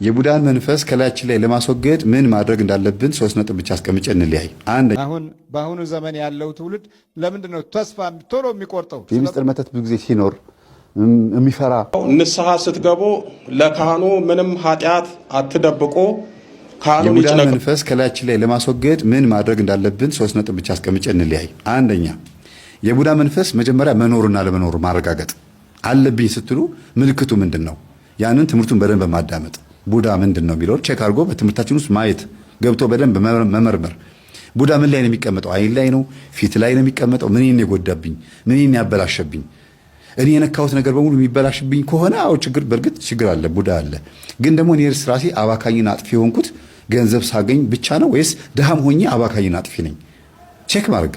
የቡዳን መንፈስ ከላያችን ላይ ለማስወገድ ምን ማድረግ እንዳለብን 3 ነጥብ ብቻ አስቀምጬ እንለያይ። አንድ፣ አሁን በአሁኑ ዘመን ያለው ትውልድ ለምንድን ነው ተስፋ ቶሎ የሚቆርጠው? የሚስጥር መተት ብዙ ጊዜ ሲኖር የሚፈራ ንስሐ ስትገቡ ለካህኑ ምንም ኃጢአት አትደብቁ። ካህኑን የቡዳን ይጭነቅ። መንፈስ ከላያችን ላይ ለማስወገድ ምን ማድረግ እንዳለብን 3 ነጥብ ብቻ አስቀምጬ እንለያይ። አንደኛ፣ የቡዳ መንፈስ መጀመሪያ መኖሩና ለመኖሩ ማረጋገጥ አለብኝ ስትሉ ምልክቱ ምንድን ነው? ያንን ትምህርቱን በደንብ ማዳመጥ፣ ቡዳ ምንድን ነው የሚለውን check አድርጎ በትምህርታችን ውስጥ ማየት፣ ገብቶ በደንብ መመርመር። ቡዳ ምን ላይ ነው የሚቀመጠው? አይን ላይ ነው? ፊት ላይ ነው የሚቀመጠው? ምን የጎዳብኝ? ምን ያበላሸብኝ? እኔ የነካሁት ነገር በሙሉ የሚበላሽብኝ ከሆነ አዎ ችግር፣ በእርግጥ ችግር አለ፣ ቡዳ አለ። ግን ደግሞ እኔ ራሴ አባካኝና አጥፊ የሆንኩት ገንዘብ ሳገኝ ብቻ ነው ወይስ ድሃም ሆኜ አባካኝና አጥፊ ነኝ? Check ማድረግ።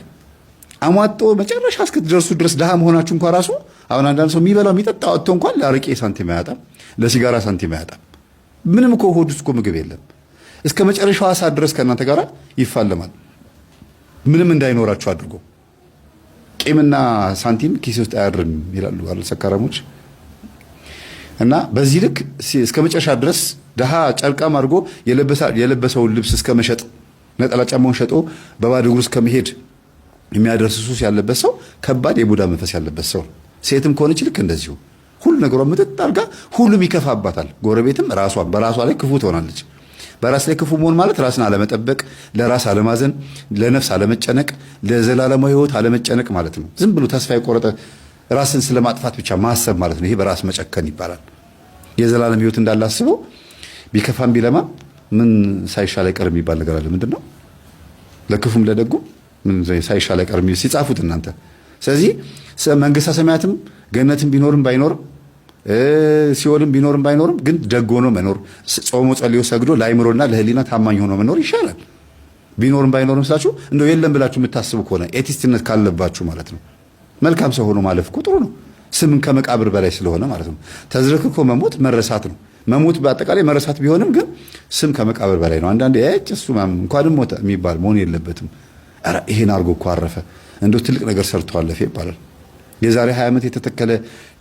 አሟጦ መጨረሻ እስክትደርሱ ድረስ ድሃ መሆናችሁ እንኳን ራሱ፣ አሁን አንዳንድ ሰው የሚበላው የሚጠጣው አጥቶ እንኳን ለአረቄ ሳንቲም አያጣም፣ ለሲጋራ ሳንቲም አያጣም። ምንም እኮ ሆድ ውስጥ እኮ ምግብ የለም። እስከ መጨረሻዋ ሰዓት ድረስ ከእናንተ ጋር ይፋለማል። ምንም እንዳይኖራችሁ አድርጎ። ቂምና ሳንቲም ኪሴ ውስጥ አያድርም ይላሉ አይደል ሰካራሞች። እና በዚህ ልክ እስከ መጨረሻ ድረስ ድሃ ጨርቃም አድርጎ የለበሰውን ልብስ እስከ መሸጥ፣ ነጠላ ጫማውን ሸጦ በባዶ እግሩ እስከ መሄድ የሚያደርስ ሱስ ያለበት ሰው ከባድ የቡዳ መንፈስ ያለበት ሰው። ሴትም ከሆነች ልክ እንደዚሁ ሁሉ ነገሯ ምጥጥ አድርጋ ሁሉም ይከፋባታል። ጎረቤትም ራሷ በራሷ ላይ ክፉ ትሆናለች። በራስ ላይ ክፉ መሆን ማለት ራስን አለመጠበቅ፣ ለራስ አለማዘን፣ ለነፍስ አለመጨነቅ፣ ለዘላለማዊ ሕይወት አለመጨነቅ ማለት ነው። ዝም ብሎ ተስፋ የቆረጠ ራስን ስለማጥፋት ብቻ ማሰብ ማለት ነው። ይሄ በራስ መጨከን ይባላል። የዘላለም ሕይወት እንዳላስበው ቢከፋም ቢለማ ምን ሳይሻል አይቀርም የሚባል ነገር አለ። ምንድን ነው? ለክፉም ለደጉ ምን ሳይሻል አይቀርም ሲጻፉት እናንተ። ስለዚህ መንግስተ ሰማያትም ገነትም ቢኖርም ባይኖርም፣ ሲኦልም ቢኖርም ባይኖርም ግን ደግ ሆኖ መኖር፣ ጾሞ ጸልዮ ሰግዶ ለአይምሮና ለህሊና ታማኝ ሆኖ መኖር ይሻላል። ቢኖርም ባይኖርም ስላችሁ እንደው የለም ብላችሁ የምታስቡ ከሆነ atheist ነት ካለባችሁ ማለት ነው። መልካም ሰው ሆኖ ማለፍ እኮ ጥሩ ነው። ስምን ከመቃብር በላይ ስለሆነ ማለት ነው። ተዝረክርኮ መሞት መረሳት ነው። መሞት በአጠቃላይ መረሳት ቢሆንም ግን ስም ከመቃብር በላይ ነው። አንዳንዴ እጭ እሱ እንኳንም ሞተ የሚባል መሆን የለበትም። ኧረ ይሄን አድርጎ እኮ አረፈ፣ እንደው ትልቅ ነገር ሰርቶ አለፈ ይባላል። የዛሬ 20 ዓመት የተተከለ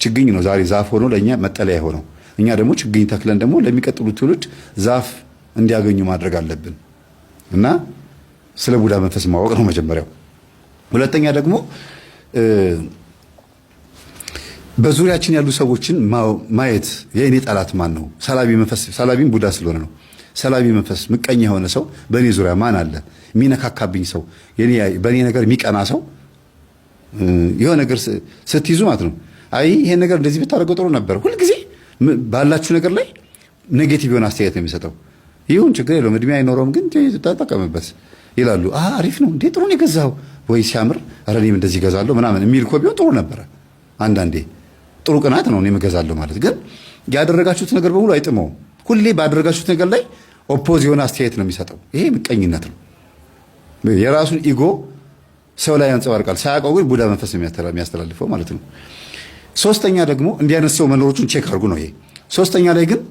ችግኝ ነው ዛሬ ዛፍ ሆኖ ለእኛ መጠለያ የሆነው። እኛ ደግሞ ችግኝ ተክለን ደግሞ ለሚቀጥሉ ትውልድ ዛፍ እንዲያገኙ ማድረግ አለብን። እና ስለ ቡዳ መንፈስ ማወቅ ነው መጀመሪያው። ሁለተኛ ደግሞ በዙሪያችን ያሉ ሰዎችን ማየት፣ የእኔ ጠላት ማን ነው? ሰላቢ መንፈስ፣ ሰላቢም ቡዳ ስለሆነ ነው። ሰላቢ መንፈስ፣ ምቀኛ የሆነ ሰው በእኔ ዙሪያ ማን አለ? የሚነካካብኝ ሰው፣ በእኔ ነገር የሚቀና ሰው፣ የሆነ ነገር ስትይዙ ማለት ነው። አይ ይሄን ነገር እንደዚህ ብታደርገው ጥሩ ነበር። ሁልጊዜ ባላችሁ ነገር ላይ negative የሆነ አስተያየት ነው የሚሰጠው። ይሁን ችግር የለውም እድሜ አይኖረውም፣ ግን ተጠቀምበት ይላሉ። አሪፍ ነው እንዴ፣ ጥሩ ነው የገዛኸው ወይ ሲያምር፣ ኧረ እኔም እንደዚህ እገዛለሁ ምናምን የሚል እኮ ቢሆን ጥሩ ነበረ። አንዳንዴ ጥሩ ቅናት ነው እኔም እገዛለሁ ማለት፣ ግን ያደረጋችሁት ነገር በሙሉ አይጥመውም። ሁሌ ባደረጋችሁት ነገር ላይ oppose የሆነ አስተያየት ነው የሚሰጠው። ይሄ ምቀኝነት ነው። የራሱን ego ሰው ላይ ያንጸባርቃል። ሳያውቀው ግን ቡዳ መንፈስ የሚያስተላልፈው ማለት ነው። ሶስተኛ ደግሞ እንዲህ አይነት ሰው መኖሮቹን check አድርጉ ነው ይሄ። ሶስተኛ ላይ ግን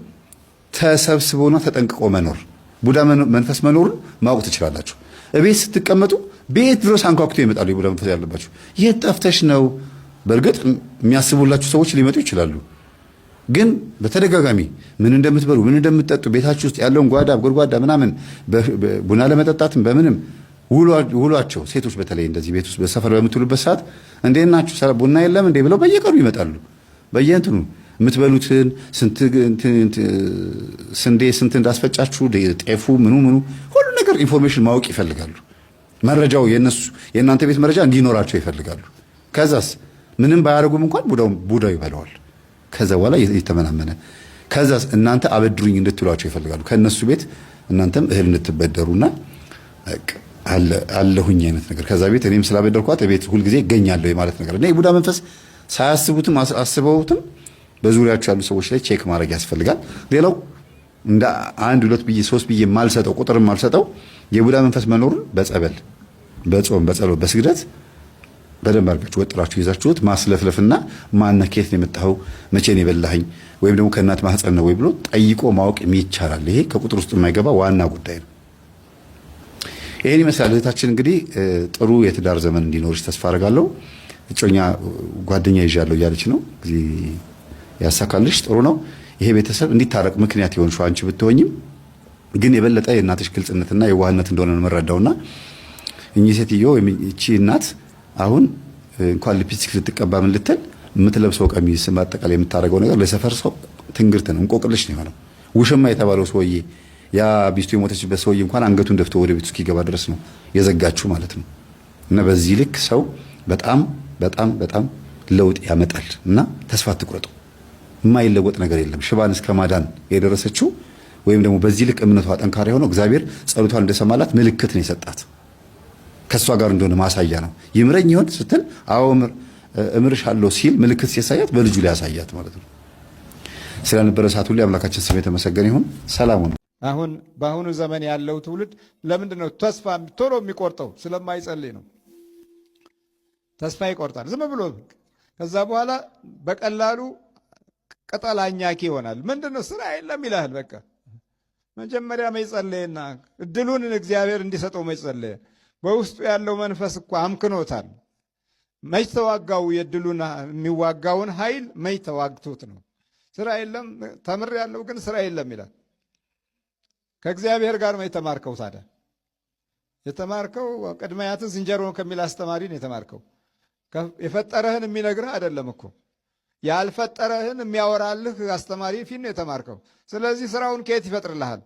ተሰብስቦና ተጠንቅቆ መኖር፣ ቡዳ መንፈስ መኖሩን ማወቅ ትችላላችሁ። እቤት ስትቀመጡ ቤት ድረስ አንኳኩቶ ይመጣሉ የቡዳ መንፈስ ያለባችሁ። የት ጠፍተሽ ነው? በእርግጥ የሚያስቡላችሁ ሰዎች ሊመጡ ይችላሉ። ግን በተደጋጋሚ ምን እንደምትበሉ፣ ምን እንደምትጠጡ፣ ቤታችሁ ውስጥ ያለውን ጓዳ ጎድጓዳ ምናምን፣ ቡና ለመጠጣትም በምንም ውሏቸው፣ ሴቶች በተለይ እንደዚህ ቤት ውስጥ በሰፈር በምትውሉበት ሰዓት እንዴት ናችሁ ቡና የለም እንዴ ብለው በየቀኑ ይመጣሉ። በየእንትኑ የምትበሉትን፣ ስንት ስንዴ ስንት እንዳስፈጫችሁ፣ ጤፉ ምኑ ምኑ ሁሉ ነገር information ማወቅ ይፈልጋሉ። መረጃው የነሱ የእናንተ ቤት መረጃ እንዲኖራቸው ይፈልጋሉ። ከዛስ ምንም ባያደርጉም እንኳን ቡዳው ይበለዋል። ከዛ በኋላ የተመናመነ፣ ከዛስ እናንተ አበድሩኝ እንድትሏቸው ይፈልጋሉ። ከእነሱ ቤት እናንተም እህል እንድትበደሩና አለሁኝ አይነት ነገር፣ ከዛ ቤት እኔም ስላበደርኳት ቤት ሁልጊዜ እገኛለሁ የማለት ነገር። እና የቡዳ መንፈስ ሳያስቡትም አስበውትም በዙሪያቸው ያሉ ሰዎች ላይ check ማድረግ ያስፈልጋል። ሌላው እንደ አንድ ሁለት ብዬ ሶስት ብዬ የማልሰጠው ቁጥር የማልሰጠው የቡዳ መንፈስ መኖሩን በጸበል፣ በጾም፣ በጸሎት፣ በስግደት በደንብ አድርጋችሁ ወጥራችሁ ይዛችሁት ማስለፍለፍና ማነህ፣ ከየት ነው የመጣኸው፣ መቼ ነው የበላኸኝ፣ ወይም ደግሞ ከእናት ማህፀን ነው ወይ ብሎ ጠይቆ ማወቅ ይቻላል። ይሄ ከቁጥር ውስጥ የማይገባ ዋና ጉዳይ ነው። ይሄን ይመስላል። እህታችን እንግዲህ ጥሩ የትዳር ዘመን እንዲኖርሽ ተስፋ አደርጋለሁ። እጮኛ ጓደኛ ይዣለሁ እያለች ነው። እንግዲህ ያሳካልሽ፣ ጥሩ ነው። ይሄ ቤተሰብ እንዲታረቅ ምክንያት የሆንሽው አንቺ ብትሆኝም ግን የበለጠ የእናትሽ ግልጽነትና የዋህነት እንደሆነ ነው የምረዳውና እኚህ ሴትዮ ወይም እቺ እናት አሁን እንኳን ሊፕስቲክ ልትቀባ ምን ልትል የምትለብሰው ቀሚስ በአጠቃላይ የምታደርገው ነገር ለሰፈር ሰው ትንግርት ነው፣ እንቆቅልሽ ነው የሆነው። ውሽማ የተባለው ሰውዬ ያ ሚስቱ የሞተችበት ሰውዬ እንኳን አንገቱን ደፍቶ ወደ ቤቱ እስኪገባ ድረስ ነው የዘጋችው ማለት ነው። እና በዚህ ልክ ሰው በጣም በጣም በጣም ለውጥ ያመጣል እና ተስፋ አትቁረጡ። የማይለወጥ ነገር የለም። ሽባን እስከ ማዳን የደረሰችው ወይም ደግሞ በዚህ ልክ እምነቷ ጠንካራ የሆነው እግዚአብሔር ጸሎቷን እንደሰማላት ምልክት ነው የሰጣት። ከእሷ ጋር እንደሆነ ማሳያ ነው። ይምረኝ ይሆን ስትል አዎ እምርሻለሁ ሲል ምልክት ሲያሳያት በልጁ ላይ ያሳያት ማለት ነው። ስለነበረ ሰዓት ሁሉ የአምላካችን ስም የተመሰገነ ይሁን። ሰላሙ ነው። አሁን በአሁኑ ዘመን ያለው ትውልድ ለምንድን ነው ተስፋ ቶሎ የሚቆርጠው? ስለማይጸልይ ነው። ተስፋ ይቆርጣል ዝም ብሎ። ከዛ በኋላ በቀላሉ ቅጠል አኛኪ ይሆናል። ምንድን ነው ስራ የለም ይልሃል። በቃ መጀመሪያ መጸለይና እድሉን እግዚአብሔር እንዲሰጠው መጸለየ። በውስጡ ያለው መንፈስ እኮ አምክኖታል። መች ተዋጋው? የእድሉን የሚዋጋውን ኃይል መች ተዋግቶት ነው? ስራ የለም ተምር ያለው ግን ስራ የለም ይላል። ከእግዚአብሔር ጋር ነው የተማርከው። ታዲያ የተማርከው ቅድመ አያትህ ዝንጀሮ ከሚል አስተማሪ ነው የተማርከው። የፈጠረህን የሚነግርህ አይደለም እኮ ያልፈጠረህን የሚያወራልህ አስተማሪ ፊት ነው የተማርከው። ስለዚህ ስራውን ከየት ይፈጥርልሃል?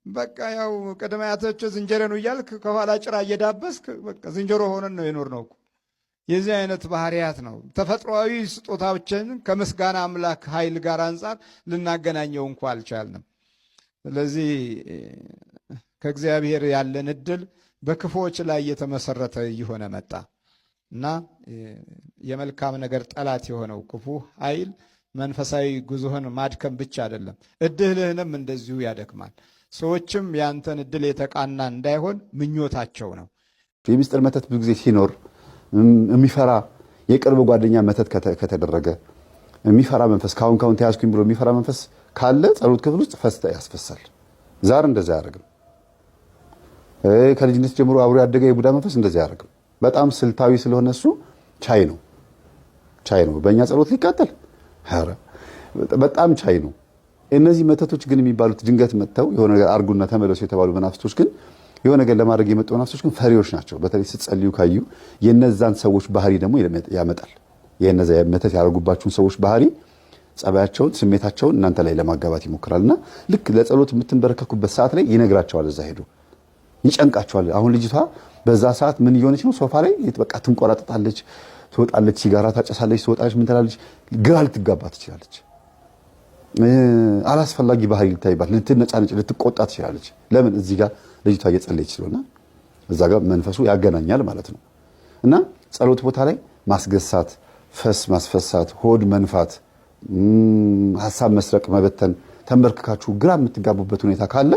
በቃ ያው ቅድመ አያቶች ዝንጀሮ ነው እያልክ ከኋላ ጭራ እየዳበስክ በቃ ዝንጀሮ ሆነን ነው የኖር ነው እኮ። የዚህ አይነት ባህሪያት ነው። ተፈጥሯዊ ስጦታዎችን ከምስጋና አምላክ ኃይል ጋር አንጻር ልናገናኘው እንኳ አልቻልንም። ስለዚህ ከእግዚአብሔር ያለን እድል በክፉዎች ላይ የተመሰረተ እየሆነ መጣ እና የመልካም ነገር ጠላት የሆነው ክፉ ኃይል መንፈሳዊ ጉዞህን ማድከም ብቻ አይደለም፣ እድልህንም እንደዚሁ ያደክማል። ሰዎችም ያንተን እድል የተቃና እንዳይሆን ምኞታቸው ነው። የሚስጥር መተት ብዙ ጊዜ ሲኖር የሚፈራ የቅርብ ጓደኛ መተት ከተደረገ የሚፈራ መንፈስ ካሁን ካሁን ተያዝኩኝ ብሎ የሚፈራ መንፈስ ካለ ጸሎት ክፍል ውስጥ ፈስ ያስፈሳል። ዛር እንደዛ አያደርግም። ከልጅነት ጀምሮ አብሮ ያደገ የቡዳ መንፈስ እንደዛ አያደርግም። በጣም ስልታዊ ስለሆነ እሱ ቻይ ነው፣ ቻይ ነው። በእኛ ጸሎት ሊቃጠል ኧረ በጣም ቻይ ነው። እነዚህ መተቶች ግን የሚባሉት ድንገት መጥተው የሆነ ነገር አርጉና ተመለሱ የተባሉ መናፍስቶች ግን የሆነ ነገር ለማድረግ የመጡ መናፍስቶች ግን ፈሪዎች ናቸው። በተለይ ስትጸልዩ ካዩ የነዛን ሰዎች ባህሪ ደግሞ ያመጣል። የነዛ መተት ያደረጉባችሁን ሰዎች ባህሪ፣ ጸባያቸውን፣ ስሜታቸውን እናንተ ላይ ለማጋባት ይሞክራልና ልክ ለጸሎት የምትንበረከኩበት ሰዓት ላይ ይነግራቸዋል። እዛ ሄዱ ይጨንቃቸዋል። አሁን ልጅቷ በዛ ሰዓት ምን እየሆነች ነው? ሶፋ ላይ በቃ ትንቆራጠጣለች፣ ትወጣለች፣ ሲጋራ ታጨሳለች፣ ትወጣለች፣ ምን ትላለች፣ ግራ ልትጋባ ትችላለች። አላስፈላጊ ባህሪ ልታይባት፣ ልትነጫነጭ፣ ልትቆጣ ትችላለች። ለምን? እዚህ ጋር ልጅቷ እየጸለየች ስለሆነ እዛ ጋር መንፈሱ ያገናኛል ማለት ነው። እና ጸሎት ቦታ ላይ ማስገሳት፣ ፈስ ማስፈሳት፣ ሆድ መንፋት፣ ሀሳብ መስረቅ፣ መበተን፣ ተንበርክካችሁ ግራ የምትጋቡበት ሁኔታ ካለ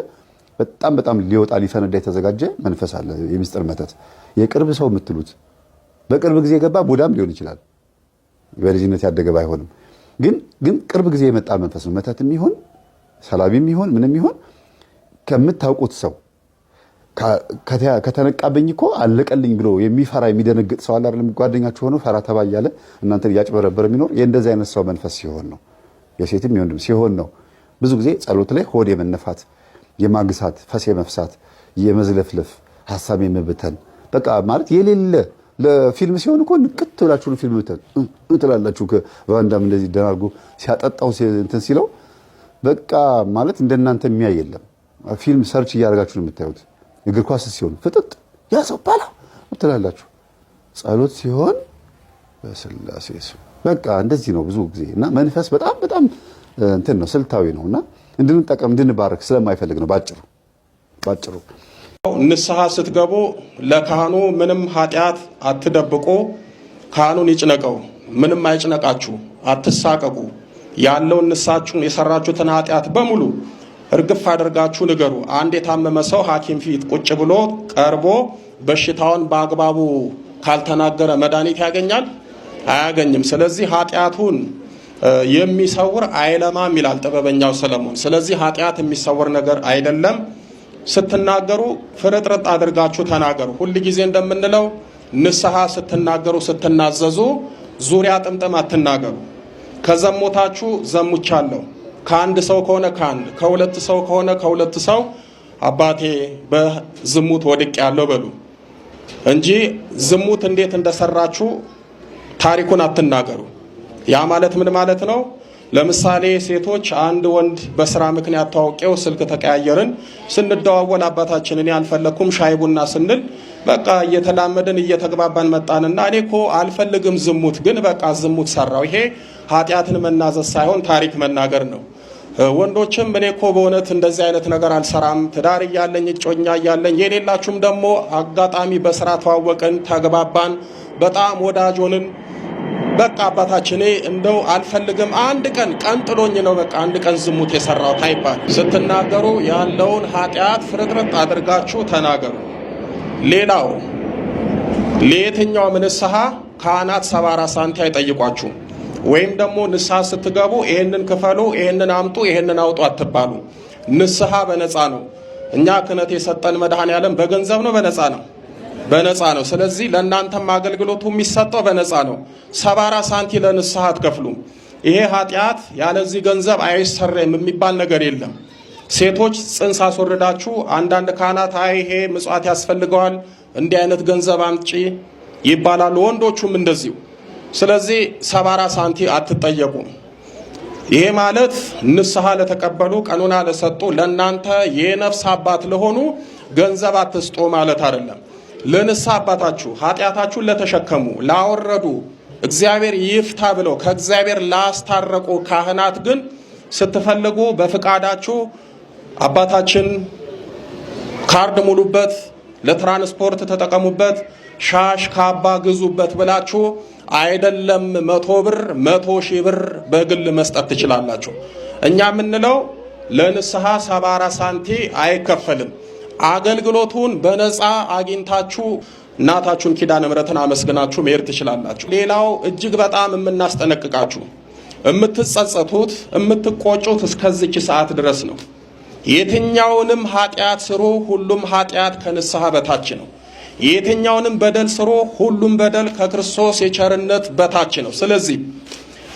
በጣም በጣም ሊወጣ ሊፈነዳ የተዘጋጀ መንፈስ አለ። የሚስጥር መተት የቅርብ ሰው የምትሉት በቅርብ ጊዜ የገባ ቡዳም ሊሆን ይችላል። በልጅነት ያደገ ባይሆንም ግን ግን ቅርብ ጊዜ የመጣ መንፈስ ነው። መተትም ይሁን ሰላቢም ይሁን ምንም ይሁን ከምታውቁት ሰው ከተነቃብኝ እኮ አለቀልኝ ብሎ የሚፈራ የሚደነግጥ ሰው አለ አይደለም? ጓደኛችሁ ሆኖ ፈራ ተባ እያለ እናንተን እያጭበረበረ የሚኖር የእንደዚህ አይነት ሰው መንፈስ ሲሆን ነው። የሴትም የወንድም ሲሆን ነው። ብዙ ጊዜ ጸሎት ላይ ሆድ የመነፋት የማግሳት፣ ፈስ የመፍሳት፣ የመዝለፍለፍ፣ ሀሳብ የመበተን በቃ ማለት የሌለ ለፊልም ሲሆን እኮ ንቅት ብላችሁ ፊልም ትላላችሁ። ቫንዳም እንደዚህ ደናርጎ ሲያጠጣው እንትን ሲለው በቃ ማለት እንደናንተ የሚያይ የለም። ፊልም search እያደረጋችሁ ነው የምታዩት። እግር ኳስ ሲሆን ፍጥጥ ያ ሰው ባላ ትላላችሁ። ጸሎት ሲሆን በስላሴ ስም በቃ እንደዚህ ነው ብዙ ጊዜ እና መንፈስ በጣም በጣም እንትን ነው ስልታዊ ነው እና እንድንጠቀም እንድንባረክ ስለማይፈልግ ነው። ባጭሩ ባጭሩ ንስሐ ስትገቡ ለካህኑ ምንም ኃጢአት አትደብቁ። ካህኑን ይጭነቀው፣ ምንም አይጭነቃችሁ፣ አትሳቀቁ። ያለውን ንስሐችሁን የሰራችሁትን ኃጢአት በሙሉ እርግፍ አድርጋችሁ ንገሩ። አንድ የታመመ ሰው ሐኪም ፊት ቁጭ ብሎ ቀርቦ በሽታውን በአግባቡ ካልተናገረ መድኃኒት ያገኛል? አያገኝም። ስለዚህ ኃጢአቱን የሚሰውር አይለማም ይላል ጥበበኛው ሰለሞን። ስለዚህ ኃጢአት የሚሰውር ነገር አይደለም። ስትናገሩ ፍርጥርጥ አድርጋችሁ ተናገሩ። ሁል ጊዜ እንደምንለው ንስሐ ስትናገሩ፣ ስትናዘዙ ዙሪያ ጥምጥም አትናገሩ። ከዘሞታችሁ ዘሙቻለሁ፣ ከአንድ ሰው ከሆነ ከአንድ፣ ከሁለት ሰው ከሆነ ከሁለት ሰው አባቴ በዝሙት ወድቄያለሁ በሉ እንጂ ዝሙት እንዴት እንደሰራችሁ ታሪኩን አትናገሩ። ያ ማለት ምን ማለት ነው? ለምሳሌ ሴቶች አንድ ወንድ በስራ ምክንያት ታውቄው ስልክ ተቀያየርን። ስንደዋወል አባታችን እኔ አልፈለኩም ሻይ ቡና ስንል በቃ እየተላመድን እየተግባባን መጣንና እኔ እኮ አልፈልግም ዝሙት፣ ግን በቃ ዝሙት ሰራው። ይሄ ኃጢአትን መናዘዝ ሳይሆን ታሪክ መናገር ነው። ወንዶችም እኔ እኮ በእውነት እንደዚህ አይነት ነገር አልሰራም፣ ትዳር እያለኝ እጮኛ እያለኝ፣ የሌላችሁም ደግሞ አጋጣሚ በስራ ተዋወቅን፣ ተግባባን፣ በጣም ወዳጅ ሆንን። በቃ አባታችን እንደው አልፈልግም፣ አንድ ቀን ቀን ጥሎኝ ነው በቃ አንድ ቀን ዝሙት የሰራው አይባል። ስትናገሩ ያለውን ኃጢአት ፍርጥርጥ አድርጋችሁ ተናገሩ። ሌላው ለየትኛውም ንስሐ ካህናት 74 ሳንቲ አይጠይቋችሁም። ወይም ደግሞ ንስሐ ስትገቡ ይሄንን ክፈሉ፣ ይሄንን አምጡ፣ ይሄንን አውጡ አትባሉ። ንስሐ በነፃ ነው። እኛ ክህነት የሰጠን መድኃኔዓለም በገንዘብ ነው በነፃ ነው? በነፃ ነው። ስለዚህ ለእናንተም አገልግሎቱ የሚሰጠው በነፃ ነው። 74 ሳንቲ ለንስሐ አትከፍሉም። ይሄ ኃጢአት ያለዚህ ገንዘብ አይሰረይም የሚባል ነገር የለም። ሴቶች ጽንስ አስወርዳችሁ አንዳንድ ካህናት አይ ይሄ ምጽዋት ያስፈልገዋል እንዲህ አይነት ገንዘብ አምጪ ይባላሉ። ወንዶቹም እንደዚሁ። ስለዚህ 74 ሳንቲ አትጠየቁም። ይሄ ማለት ንስሐ ለተቀበሉ ቀኖና ለሰጡ ለእናንተ የነፍስ አባት ለሆኑ ገንዘብ አትስጡ ማለት አይደለም። ለንስሐ አባታችሁ ኃጢአታችሁን ለተሸከሙ ላወረዱ፣ እግዚአብሔር ይፍታ ብለው ከእግዚአብሔር ላስታረቁ ካህናት ግን ስትፈልጉ በፍቃዳችሁ አባታችን ካርድ ሙሉበት፣ ለትራንስፖርት ተጠቀሙበት፣ ሻሽ ካባ ግዙበት ብላችሁ አይደለም 100 ብር 100,000 ብር በግል መስጠት ትችላላችሁ። እኛ የምንለው ለንስሐ 74 ሳንቲ አይከፈልም። አገልግሎቱን በነፃ አግኝታችሁ እናታችሁን ኪዳነ ምሕረትን አመስግናችሁ መሄድ ትችላላችሁ። ሌላው እጅግ በጣም የምናስጠነቅቃችሁ የምትጸጸቱት የምትቆጩት እስከዚች ሰዓት ድረስ ነው። የትኛውንም ኃጢአት ስሩ፣ ሁሉም ኃጢአት ከንስሐ በታች ነው። የትኛውንም በደል ስሩ፣ ሁሉም በደል ከክርስቶስ የቸርነት በታች ነው። ስለዚህ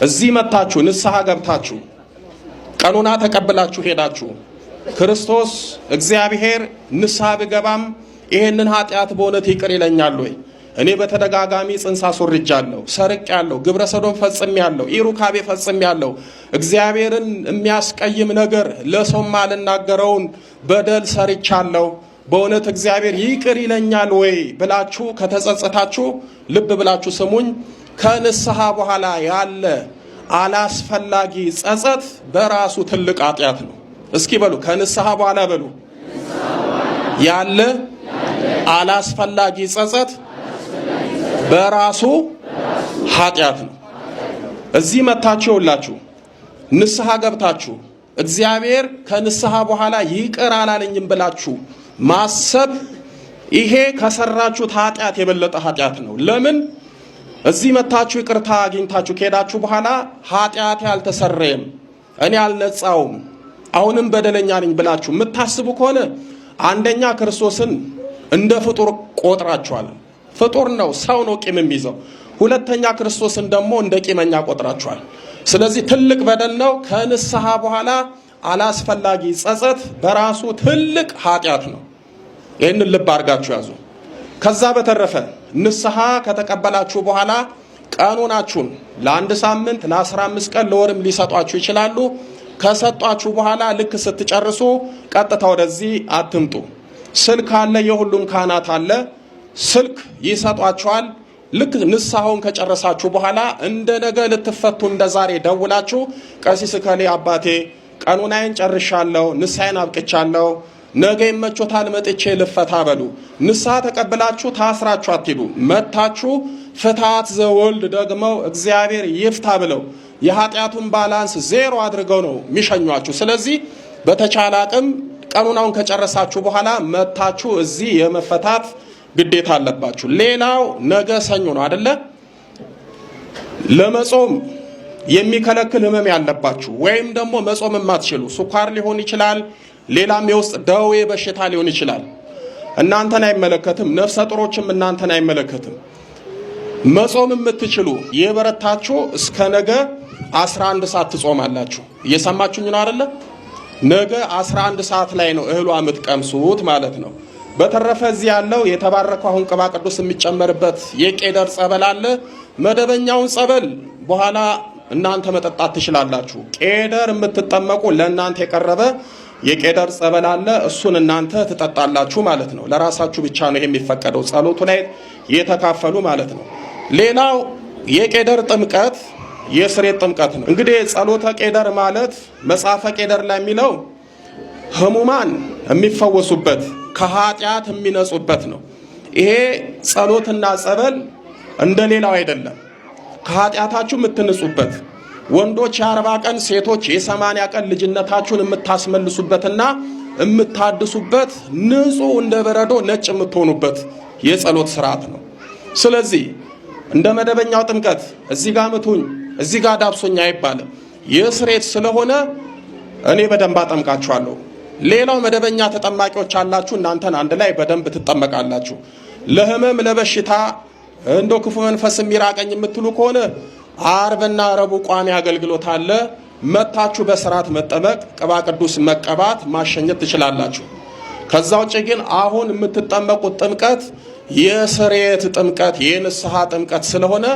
እዚህ መታችሁ ንስሐ ገብታችሁ ቀኖና ተቀብላችሁ ሄዳችሁ ክርስቶስ እግዚአብሔር ንስሐ ብገባም ይሄንን ኃጢአት በእውነት ይቅር ይለኛል ወይ? እኔ በተደጋጋሚ ጽንስ አስወርጃለሁ፣ ሰርቄያለሁ፣ ግብረ ሰዶም ፈጽሜያለሁ፣ ኢሩካቤ ፈጽሜያለሁ፣ እግዚአብሔርን የሚያስቀይም ነገር ለሰው ማልናገረውን በደል ሰርቻለሁ፣ በእውነት እግዚአብሔር ይቅር ይለኛል ወይ ብላችሁ ከተጸጸታችሁ፣ ልብ ብላችሁ ስሙኝ። ከንስሐ በኋላ ያለ አላስፈላጊ ጸጸት በራሱ ትልቅ ኃጢአት ነው። እስኪ በሉ ከንስሐ በኋላ በሉ ያለ አላስፈላጊ ጸጸት በራሱ ኃጢአት ነው። እዚህ መታችሁ ይውላችሁ ንስሐ ገብታችሁ እግዚአብሔር ከንስሐ በኋላ ይቅር አላለኝም ብላችሁ ማሰብ ይሄ ከሰራችሁት ኃጢአት የበለጠ ኃጢአት ነው። ለምን እዚህ መታችሁ ይቅርታ አግኝታችሁ ከሄዳችሁ በኋላ ኃጢአቴ አልተሰረየም፣ እኔ አልነጻውም፣ አሁንም በደለኛ ነኝ ብላችሁ የምታስቡ ከሆነ አንደኛ ክርስቶስን እንደ ፍጡር ቆጥራችኋል። ፍጡር ነው፣ ሰው ነው ቂም የሚይዘው። ሁለተኛ ክርስቶስን ደግሞ እንደ ቂመኛ ቆጥራችኋል። ስለዚህ ትልቅ በደል ነው። ከንስሐ በኋላ አላስፈላጊ ጸጸት በራሱ ትልቅ ኃጢአት ነው። ይህንን ልብ አድርጋችሁ ያዙ። ከዛ በተረፈ ንስሐ ከተቀበላችሁ በኋላ ቀኖናችሁን ለአንድ ሳምንት፣ ለ15 ቀን፣ ለወርም ሊሰጧችሁ ይችላሉ። ከሰጧችሁ በኋላ ልክ ስትጨርሱ ቀጥታ ወደዚህ አትምጡ። ስልክ አለ፣ የሁሉም ካህናት አለ። ስልክ ይሰጧችኋል። ልክ ንስሐውን ከጨረሳችሁ በኋላ እንደ ነገ ልትፈቱ እንደ ዛሬ ደውላችሁ ቀሲስ እከሌ አባቴ ቀኖናዬን ጨርሻለሁ፣ ንስሐዬን አብቅቻለሁ፣ ነገ ይመቾታል መጥቼ ልፈታ በሉ። ንስሐ ተቀብላችሁ ታስራችሁ አትሂዱ። መታችሁ ፍትሐት ዘወልድ ደግመው እግዚአብሔር ይፍታ ብለው የኃጢአቱን balance ዜሮ አድርገው ነው የሚሸኟችሁ። ስለዚህ በተቻለ አቅም ቀኖናውን ከጨረሳችሁ በኋላ መታችሁ እዚህ የመፈታት ግዴታ አለባችሁ። ሌላው ነገ ሰኞ ነው አደለ? ለመጾም የሚከለክል ህመም ያለባችሁ ወይም ደግሞ መጾም የማትችሉ ስኳር ሊሆን ይችላል፣ ሌላም የውስጥ ደዌ በሽታ ሊሆን ይችላል። እናንተን አይመለከትም። ነፍሰ ጡሮችም እናንተን አይመለከትም። መጾም የምትችሉ የበረታችሁ እስከ ነገ 11 ሰዓት ትጾማላችሁ። እየሰማችሁኝ ነው አይደለ? ነገ 11 ሰዓት ላይ ነው እህሏ የምትቀምሱት ማለት ነው። በተረፈ እዚህ ያለው የተባረከው አሁን ቅባ ቅዱስ የሚጨመርበት የቄደር ጸበል አለ። መደበኛውን ጸበል በኋላ እናንተ መጠጣት ትችላላችሁ። ቄደር የምትጠመቁ ለእናንተ የቀረበ የቄደር ጸበል አለ። እሱን እናንተ ትጠጣላችሁ ማለት ነው። ለራሳችሁ ብቻ ነው ይሄ የሚፈቀደው፣ ጸሎቱ ላይ የተካፈሉ ማለት ነው። ሌላው የቄደር ጥምቀት የስርየት ጥምቀት ነው። እንግዲህ ጸሎተ ቄደር ማለት መጽሐፈ ቄደር ላይ የሚለው ህሙማን የሚፈወሱበት ከኃጢአት የሚነጹበት ነው። ይሄ ጸሎትና ጸበል እንደሌላው አይደለም። ከኃጢአታችሁ የምትንጹበት ወንዶች የ40 ቀን ሴቶች የ80 ቀን ልጅነታችሁን የምታስመልሱበትና የምታድሱበት ንጹህ እንደ በረዶ ነጭ የምትሆኑበት የጸሎት ስርዓት ነው። ስለዚህ እንደ መደበኛው ጥምቀት እዚህ ጋር ምቱኝ እዚህ ጋር ዳብሶኝ አይባልም። የስርየት ስለሆነ እኔ በደንብ አጠምቃችኋለሁ። ሌላው መደበኛ ተጠማቂዎች አላችሁ፣ እናንተን አንድ ላይ በደንብ ትጠመቃላችሁ። ለህመም ለበሽታ እንዶ ክፉ መንፈስ የሚራቀኝ የምትሉ ከሆነ አርብና ረቡዕ ቋሚ አገልግሎት አለ። መታችሁ በስርዓት መጠመቅ፣ ቅባ ቅዱስ መቀባት፣ ማሸኘት ትችላላችሁ። ከዛ ውጭ ግን አሁን የምትጠመቁት ጥምቀት የስርየት ጥምቀት የንስሐ ጥምቀት ስለሆነ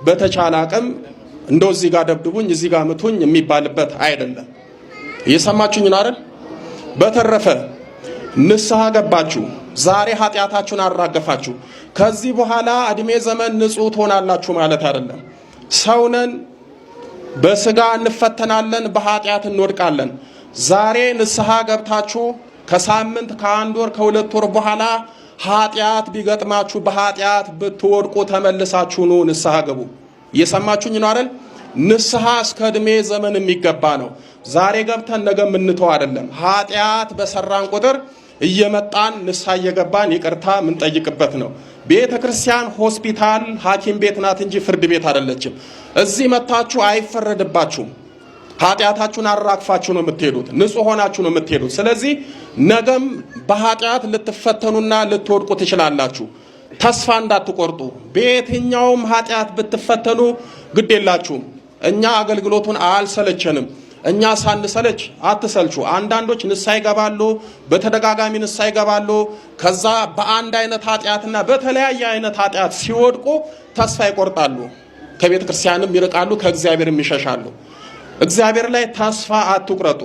በተቻለ አቅም እንደው እዚህ ጋር ደብድቡኝ እዚህ ጋር ምቱኝ የሚባልበት አይደለም። እየሰማችሁኝ ነው አይደል? በተረፈ ንስሐ ገባችሁ፣ ዛሬ ኃጢአታችሁን አራገፋችሁ፣ ከዚህ በኋላ እድሜ ዘመን ንጹህ ትሆናላችሁ ማለት አይደለም። ሰውነን፣ በስጋ እንፈተናለን፣ በኃጢአት እንወድቃለን። ዛሬ ንስሐ ገብታችሁ ከሳምንት ከአንድ ወር ከሁለት ወር በኋላ ኃጢአት ቢገጥማችሁ በኃጢአት ብትወድቁ ተመልሳችሁ ኑ ንስሐ ገቡ። እየሰማችሁኝ ነው አይደል? ንስሐ እስከ ዕድሜ ዘመን የሚገባ ነው። ዛሬ ገብተን ነገ የምንተው አይደለም። ኃጢአት በሰራን ቁጥር እየመጣን ንስሐ እየገባን ይቅርታ የምንጠይቅበት ነው። ቤተ ክርስቲያን ሆስፒታል፣ ሐኪም ቤት ናት እንጂ ፍርድ ቤት አይደለችም። እዚህ መታችሁ አይፈረድባችሁም። ኃጢአታችሁን አራግፋችሁ ነው የምትሄዱት። ንጹሕ ሆናችሁ ነው የምትሄዱት። ስለዚህ ነገም በኃጢአት ልትፈተኑና ልትወድቁ ትችላላችሁ። ተስፋ እንዳትቆርጡ። በየትኛውም ኃጢአት ብትፈተኑ ግድ የላችሁም። እኛ አገልግሎቱን አልሰለቸንም። እኛ ሳንሰለች አትሰልቹ። አንዳንዶች ንስሐ ይገባሉ፣ በተደጋጋሚ ንስሐ ይገባሉ። ከዛ በአንድ አይነት ኃጢአትና በተለያየ አይነት ኃጢአት ሲወድቁ ተስፋ ይቆርጣሉ። ከቤተ ክርስቲያንም ይርቃሉ፣ ከእግዚአብሔርም ይሸሻሉ። እግዚአብሔር ላይ ተስፋ አትቁረጡ።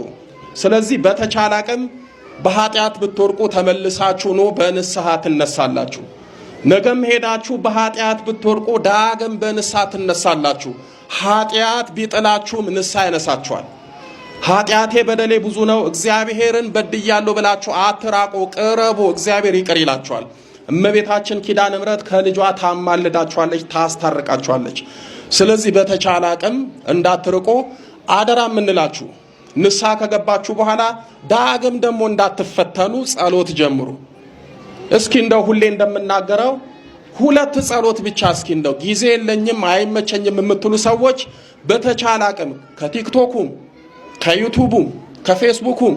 ስለዚህ በተቻለ አቅም በኃጢአት ብትወድቁ ተመልሳችሁ ኑ፣ በንስሐ ትነሳላችሁ። ነገም ሄዳችሁ በኃጢአት ብትወድቁ ዳግም በንስሐ ትነሳላችሁ። ኃጢአት ቢጥላችሁም ንስሐ ያነሳችኋል። ኃጢአቴ በደሌ ብዙ ነው፣ እግዚአብሔርን በድያለሁ ብላችሁ አትራቁ፣ ቅረቡ፣ እግዚአብሔር ይቅር ይላችኋል። እመቤታችን ኪዳነ ምሕረት ከልጇ ታማልዳችኋለች፣ ታስታርቃችኋለች። ስለዚህ በተቻለ አቅም እንዳትርቁ አደራ የምንላችሁ ንስሐ ከገባችሁ በኋላ ዳግም ደግሞ እንዳትፈተኑ ጸሎት ጀምሩ። እስኪ እንደው ሁሌ እንደምናገረው ሁለት ጸሎት ብቻ እስኪ እንደው ጊዜ የለኝም አይመቸኝም የምትሉ ሰዎች በተቻለ አቅም ከቲክቶኩም ከዩቱቡም ከፌስቡኩም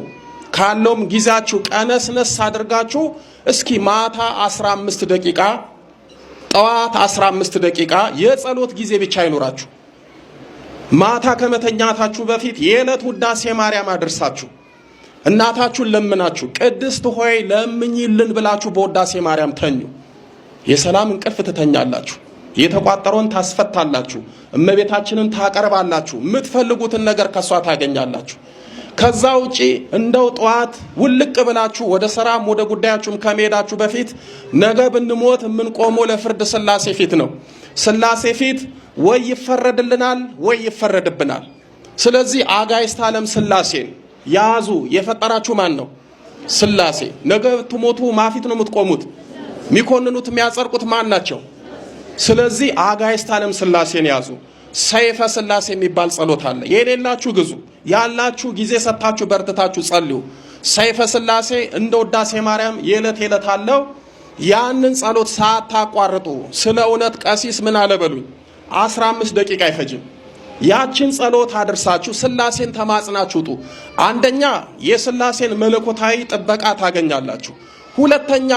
ካለውም ጊዜያችሁ ቀነስነስ አድርጋችሁ እስኪ ማታ 15 ደቂቃ ጠዋት 15 ደቂቃ የጸሎት ጊዜ ብቻ ይኖራችሁ። ማታ ከመተኛታችሁ በፊት የዕለት ውዳሴ ማርያም አድርሳችሁ እናታችሁን ለምናችሁ ቅድስት ሆይ ለምኝልን ብላችሁ በውዳሴ ማርያም ተኙ። የሰላም እንቅልፍ ትተኛላችሁ። የተቋጠረውን ታስፈታላችሁ። እመቤታችንን ታቀርባላችሁ። የምትፈልጉትን ነገር ከሷ ታገኛላችሁ። ከዛ ውጪ እንደው ጠዋት ውልቅ ብላችሁ ወደ ስራም ወደ ጉዳያችሁም ከመሄዳችሁ በፊት ነገ ብንሞት የምንቆመው ለፍርድ ስላሴ ፊት ነው። ስላሴ ፊት ወይ ይፈረድልናል ወይ ይፈረድብናል። ስለዚህ አጋዕዝተ ዓለም ስላሴን ያዙ። የፈጠራችሁ ማን ነው? ስላሴ። ነገ ብትሞቱ ማፊት ነው የምትቆሙት። የሚኮንኑት የሚያጸድቁት ማን ናቸው? ስለዚህ አጋዕዝተ ዓለም ስላሴን ያዙ። ሰይፈ ስላሴ የሚባል ጸሎት አለ። የሌላችሁ ግዙ፣ ያላችሁ ጊዜ ሰጥታችሁ በርትታችሁ ጸልዩ። ሰይፈ ስላሴ እንደ ውዳሴ ማርያም የዕለት የዕለት አለው። ያንን ጸሎት ሳታቋርጡ ስለ እውነት ቀሲስ ምን አለ በሉኝ፣ 15 ደቂቃ አይፈጅም። ያችን ጸሎት አድርሳችሁ ስላሴን ተማጽናችሁ ውጡ። አንደኛ የስላሴን መለኮታዊ ጥበቃ ታገኛላችሁ። ሁለተኛ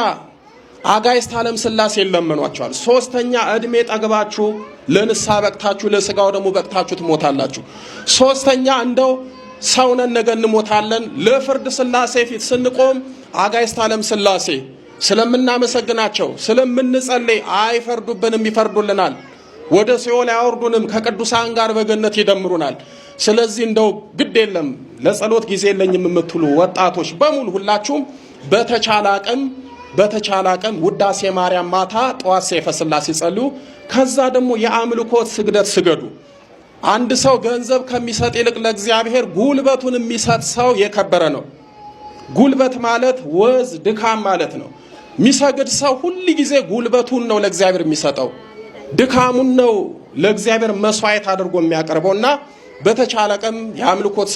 አጋዕዝተ ዓለም ሥላሴ ይለመኗቸዋል። ሶስተኛ ዕድሜ ጠግባችሁ ለንስሐ በቅታችሁ ለስጋው ደግሞ በቅታችሁ ትሞታላችሁ። ሶስተኛ እንደው ሰውነን ነገ እንሞታለን። ለፍርድ ሥላሴ ፊት ስንቆም አጋዕዝተ ዓለም ሥላሴ ስለምናመሰግናቸው ስለምንጸልይ አይፈርዱብንም፣ ይፈርዱልናል። ወደ ሲኦል አያወርዱንም፣ ከቅዱሳን ጋር በገነት ይደምሩናል። ስለዚህ እንደው ግድ የለም ለጸሎት ጊዜ የለኝም የምትሉ ወጣቶች በሙሉ ሁላችሁም በተቻለ አቅም ውዳሴ ማርያም ማታ፣ ጠዋት ሰይፈ ሥላሴ ጸልዩ። ከዛ ደግሞ የአምልኮት ስግደት ስገዱ። አንድ ሰው ገንዘብ ከሚሰጥ ይልቅ ለእግዚአብሔር ጉልበቱን የሚሰጥ ሰው የከበረ ነው። ጉልበት ማለት ወዝ ድካም ማለት ነው። የሚሰግድ ሰው ሁል ጊዜ ጉልበቱን ነው ለእግዚአብሔር የሚሰጠው፣ ድካሙን ነው ለእግዚአብሔር መስዋዕት አድርጎ የሚያቀርበውና በተቻለ አቅም የአምልኮት